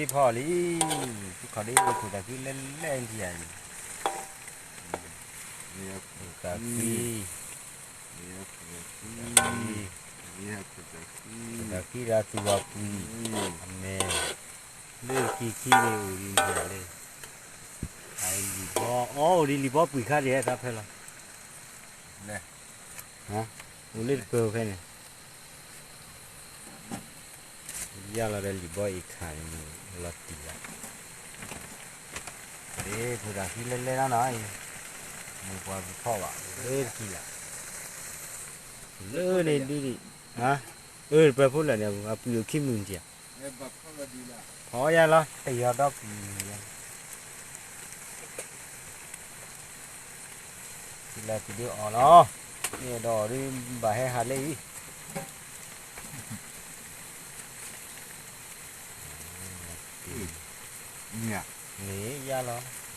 ဖီလံ, သုခီဒ်ခိၣ်သးဃံလဲၣ်လဲၣ်ထံဧါအံၤ, ခိၣ်သးဃံ, ခိၣ်သးဃံဒီးသူၣ်ဝါပှံၤ, အမဲာ်, လၢခံခံန့ၣ်အိၣ်ဒ်န့ၣ်လၢ, လံာ်ဘီ, အီအိၣ်ဒ်လံာ်ဘီပှံၤခါဒ်ဟဲသးဖဲလီၤ, အိၣ်လၢတပၢၤဖဲန့ၣ် ယါလီၤဒီးလံာ်ဘီအံၤခးန့ၣ်လီၤတံၢ်လၢ, ခိၣ်သးဃံလဲၣ်လဲၣ်နီၤနီၤအံၤ, မ့ၢ်ပှၤပဖီၣ်ဘၣ်လၢတကံလၢ်, လၢန့ၣ်ဒ်, အၢ တပၢၤဖိလၢာ်န့ၣ် အပှံၤအိၣ်ခံမုၢ်တံၢ်ဧါ, ဖီယါလီၤ တယီၤဒီပှံၤ, လၢတံၢ်ဒ်အီၤလီၤ, မ့ၢ်အဲၣ်ဒိးအီၤဒ်ဘၣ်ဟဲဟးလၢအံၤ, န့ၣ်ယါလီၤ